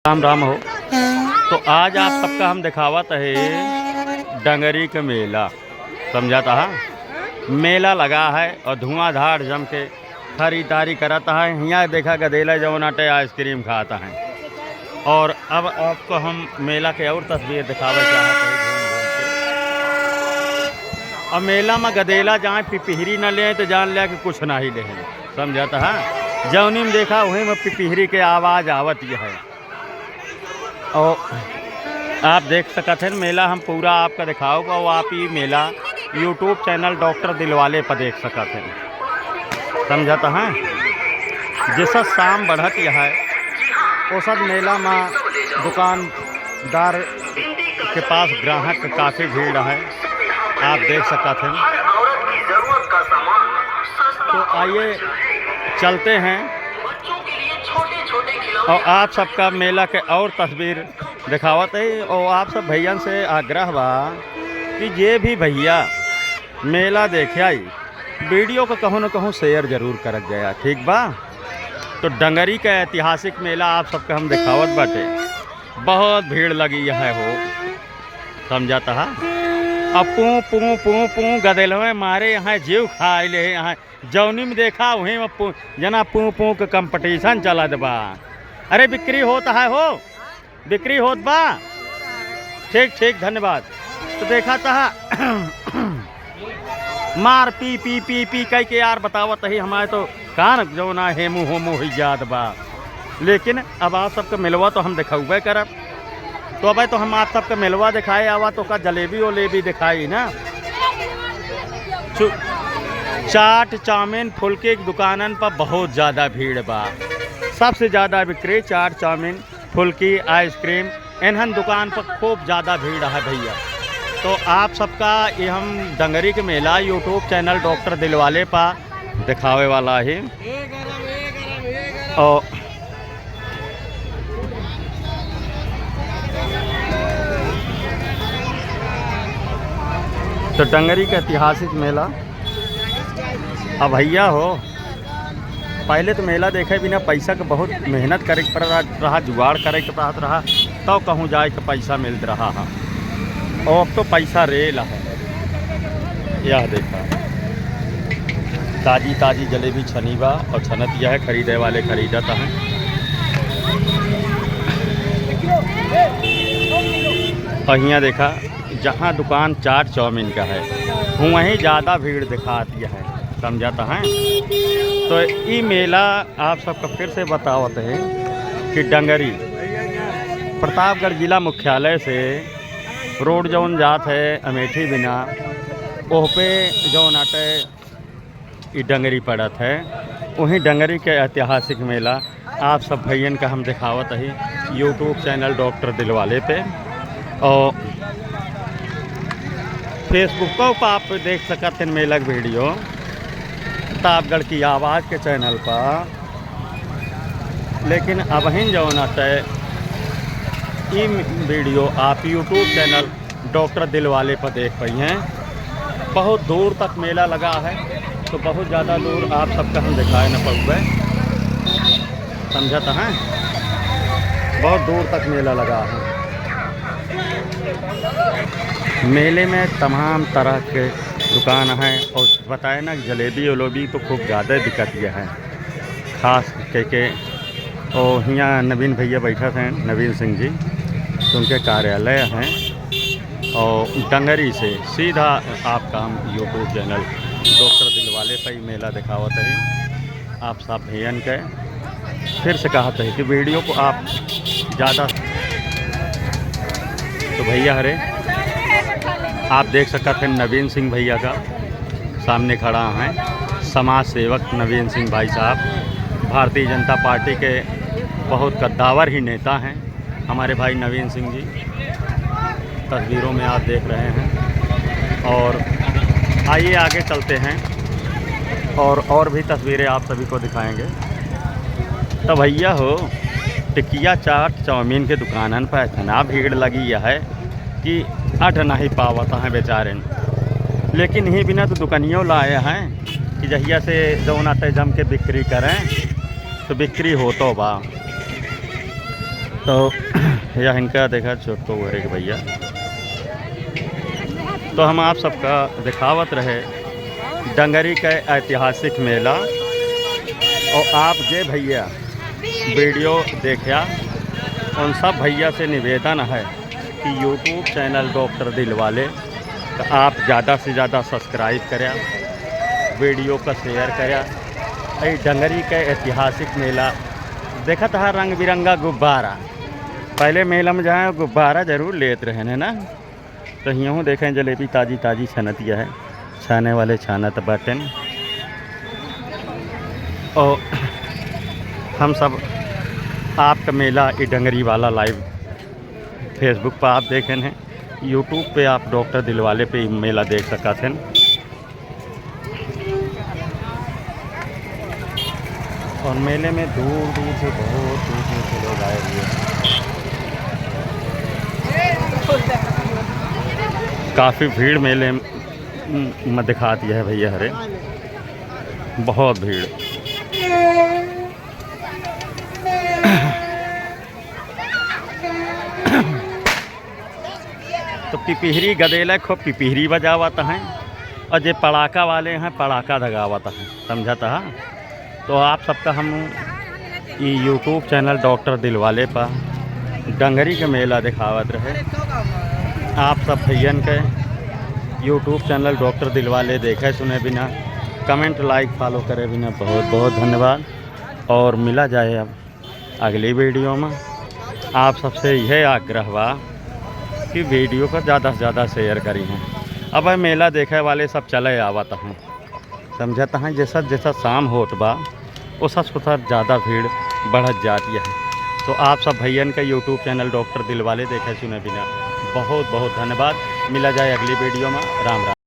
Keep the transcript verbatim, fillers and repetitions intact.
राम राम हो। तो आज आप सबका हम देखावत है डंगरी के मेला, समझत हा? मेला लगा है और धुआंधार जम के खरीदारी करत है। हियाँ देखा गदेला जौन आटे आइसक्रीम खात है। और अब आपको हम मेला के और तस्वीर देखावे चाहत है घूम घूम के। अब मेला में गदेला जाए पिपिहरी न ले तो जान ले कि कुछ नहीं ले, समझत हा? जौनी में देखा वही में पिपिहरी के आवाज आवत ही है। और आप देख सकत हैं मेला हम पूरा आपका दिखाओ और आप ये मेला YouTube चैनल डॉक्टर दिलवाले पर देख सकत हैं, समझत हैं। जैसा शाम बढ़त यह है, वो सब मेला में दुकानदार के पास ग्राहक काफ़ी भीड़ है, आप देख सकत हैं। तो आइए चलते हैं और आप सबका मेला के और तस्वीर दिखावत है। और आप सब भैयन से आग्रह बा कि जे भी भैया मेला देखे आई, वीडियो को कहूँ न कहूँ शेयर जरूर करत जाया, ठीक बा? तो डंगरी का ऐतिहासिक मेला आप सबके हम दिखावत बाटे, बहुत भीड़ लगी है हो, समझत हा? अब पू पू पू पू गदेलवे मारे यहाँ जीव खाए ले यहाँ जौनी में देखा वहीं में पू-, जना पू पू के कंपटीशन चलत बा। अरे बिक्री होत है हो, बिक्री होत बा। ठीक ठीक, धन्यवाद। तो देखा था मार पी पी पी पी कह के यार बतावत ही हमारे तो कान जौना हेमू होमू हुई जात बा। लेकिन अब आप सबके मिलवा तो हम दिखौबे करब। तो अबे तो हम आप सबके मेलवा दिखाए आवा तो का जलेबी ओलेबी दिखाई ना। चु-, चाट चाउमीन फुल्की के दुकानन पर बहुत ज़्यादा भीड़ बा। सबसे ज़्यादा बिक्री चाट चाउमीन फुल्की आइसक्रीम इन्हन दुकान पर खूब ज़्यादा भीड़ है भैया। तो आप सबका ये हम डंगरी के मेला YouTube चैनल डॉक्टर दिलवाले पा दिखावे वाला है। और तो डंगरी का ऐतिहासिक मेला। अब भैया हो, पहले तो मेला देखे बिना पैसा के बहुत मेहनत करे के पड़त रहा, जुगाड़ करे के पड़त रहा, तब कहूँ जाए के पैसा मिलत रहा है। और अब तो पैसा रेल है। यह देखा, ताजी ताजी जलेबी छनी बा और छनत यह है, खरीदे वाले खरीदत हैं। और हियाँ देखा, जहाँ दुकान चाट चाउमीन का है, वहीं ज़्यादा भीड़ दिखात यह है, समझत हैं। तो ई मेला आप सबका फिर से बतावत है कि डंगरी प्रतापगढ़ जिला मुख्यालय से रोड जौन जात है अमेठी बिना, ओह पे जौन आटे ई डंगरी पड़त है, वहीं डंगरी के ऐतिहासिक मेला आप सब भैयन का हम दिखावत ही YouTube चैनल डॉक्टर दिलवाले पे। और Facebook पर आप देख सकत हैं मेला के वीडियो प्रतापगढ़ की आवाज़ के चैनल पर। लेकिन अबहिन जौन आटे ई वीडियो आप YouTube चैनल डॉक्टर दिलवाले पर देख पाई हैं। बहुत दूर तक मेला लगा है, तो बहुत ज़्यादा दूर आप सबका हम दिखाए न पाऊँगे, समझत हैं। बहुत दूर तक मेला लगा है। मेले में तमाम तरह के दुकान हैं और बताए ना, जलेबी उलेबी तो खूब ज़्यादा बिकत गया है, खास करके। और हियाँ नवीन भैया बैठा थे, नवीन सिंह जी, तो उनके कार्यालय हैं। और डंगरी से सीधा आपका हम YouTube चैनल डॉक्टर दिलवाले पे ही मेला दिखावत है आप सब भैयन के। फिर से कहत है कि वीडियो को आप ज़्यादा, तो भैया हरे, आप देख सकत हैं नवीन सिंह भैया का सामने खड़ा हैं, समाज सेवक नवीन सिंह भाई साहब, भारतीय जनता पार्टी के बहुत कद्दावर ही नेता हैं हमारे भाई नवीन सिंह जी, तस्वीरों में आप देख रहे हैं। और आइए आगे चलते हैं और, और भी तस्वीरें आप सभी को दिखाएंगे। तो भैया हो, टिकिया चाट चाउमीन के दुकानन पर इतना भीड़ लगी है कि अट नहीं पावत हैं बेचारे। लेकिन ही बिना तो दुकानियों लाए हैं कि जहिया से जौन आटे जम के बिक्री करें तो बिक्री हो तो बा। तो यह इनका देखा छोटको हुए के भैया। तो हम आप सबका दिखावत रहे डंगरी का ऐतिहासिक मेला। और आप जे भैया वीडियो देखा, उन सब भैया से निवेदन है कि YouTube चैनल डॉक्टर दिलवाले का आप ज़्यादा से ज़्यादा सब्सक्राइब करा, वीडियो का शेयर करा। ई डंगरी का ऐतिहासिक मेला देखत हा, रंग बिरंगा गुब्बारा। पहले मेला में जाए गुब्बारा जरूर लेत रहे हैं ना, तो हियहूँ देखें जलेबी ताजी ताजी छनतिया है, छाने वाले छानत बाटेन। और हम सब आपका मेला ई डंगरी वाला लाइव Facebook पर आप देखें हैं, YouTube पे आप डॉक्टर दिलवाले पे ई मेला देख सकत हैं। और मेले में दूर दूर से, बहुत दूर दूर से लोग आए हुए हैं। काफ़ी भीड़ मेले म-, में दिखाती है भैया हरे, बहुत भीड़। तो पिपिहरी गदेला खूब पिपिहरी बजावत हैं, और जे पड़ाका वाले हैं पड़ाका दगावत हैं, समझत हा। तो आप सबका हम ई YouTube चैनल डॉक्टर दिलवाले पर डंगरी के मेला दिखावत रहे। आप सब भैयन के YouTube चैनल डॉक्टर दिलवाले देखे सुने बिना, कमेंट, लाइक, फॉलो करे बिना बहुत बहुत धन्यवाद। और मिला जाए अब अगली वीडियो में। आप सबसे यह आग्रह बा कि वीडियो का ज़्यादा से ज़्यादा शेयर करी हैं। अब मेला देखे वाले सब चले आवत हैं, समझत हैं। जैसा जैसा शाम होत बा, ओसा ओसा ज़्यादा भीड़ बढ़त जाती है। तो आप सब भैयन का YouTube चैनल डॉक्टर दिलवाले देखे सुने बिना बहुत बहुत धन्यवाद। मिला जाए अगली वीडियो में। राम राम।